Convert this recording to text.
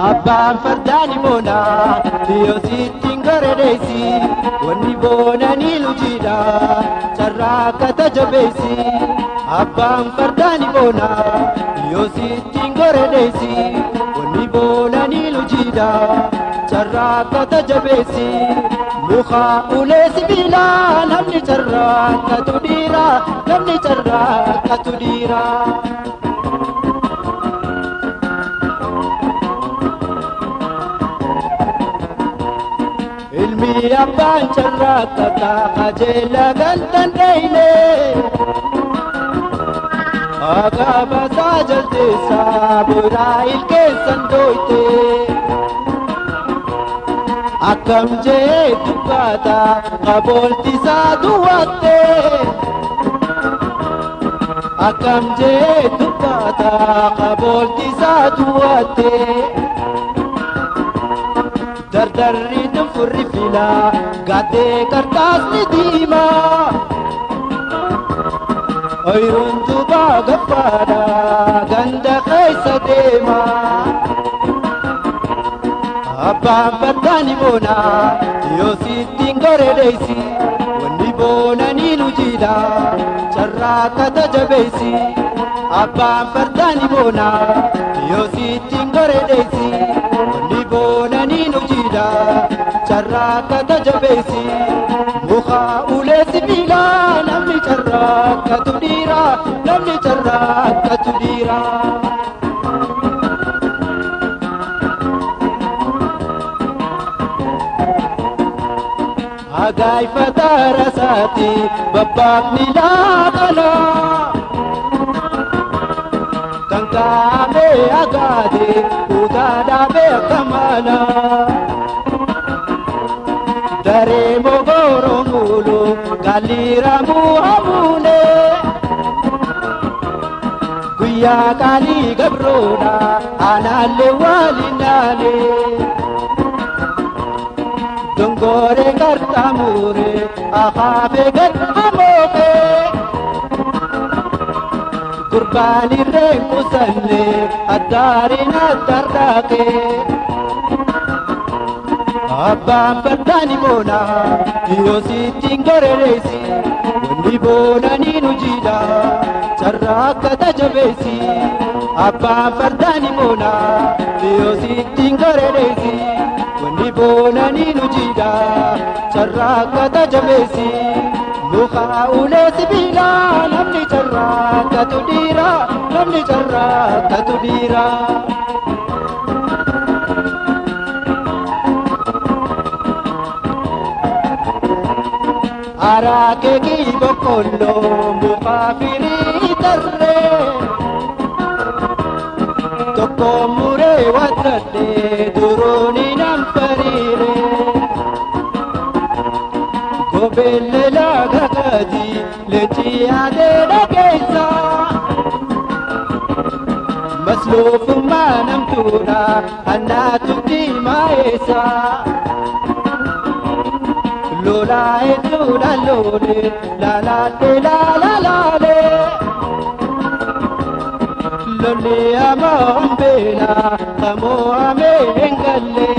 Abbaan fardaani boona dhiyoositti garedeessi wanni boonanii lujiidha carraa akka tajabeessi. Abbaan fardaani boona dhiyoositti garedeessi wanni boonanii lujiidha carraa akka tajabeessi. Muka ulee sibiilaa namni carraa akkatu dhiira namni carraa akkatu dhiira. Ilmi abbaan carraa kakkaa qajeela galtan dheeyne Agaabasaa jaldeessaa boraa ilkeessan dooyte Akkam jee dubbata qabooltisaa duwwatte Akkam jee dubbata qabooltisaa duwwatte Dardarri furri fila gaddee qarxaasni diimaa Oyiruun duubaa gaffaadha ganda keessa deema. Abbaan fardaani boona dhiyoositti garedeessi wanni boonanii lujiidha carraa akka tajabeessi. Abbaan fardaani boona dhiyoositti garedeessi wanni boonanii lujiidha carraa akka tajabeessi. Muka ulee sibiilaa namni carraa akkatu dhiira namni carraa akkatu dhiira. Agaayifata rasaati babbaafni laaqana kan kaa'amee agaate kutaa dhaabee akka mana. Daree mogoroo mulu galiiramu hamuune guyyaa qaalii gabroodha aanaalee waliin naane. Dongoree qarxaamuree akaafee gad hamookee gurbaan irreen qusannee addaariin addarraaqee. Abbaan fardaani boona dhiyoositti garedeessi wanni boonanii nujiidha carraa akka tajabeessi. Abbaan fardaani boona dhiyoositti garedeessi wanni boonanii nujiidha carraa akka tajabeessi. Muka ulee sibiilaa namni carraa akkatu dhiira namni carraa akkatu dhiira. Araakee boqqolloo muka firii tarree tokko muree waddadhee duruuni nan fariire Gobeellee laga gadi leenci yaadee dhageessa masluufummaa namtuudha annaatutti maa'eessa. Lola etuudha lole lalaate lalalaale Lolli amoo beela kamoo amee hin galle.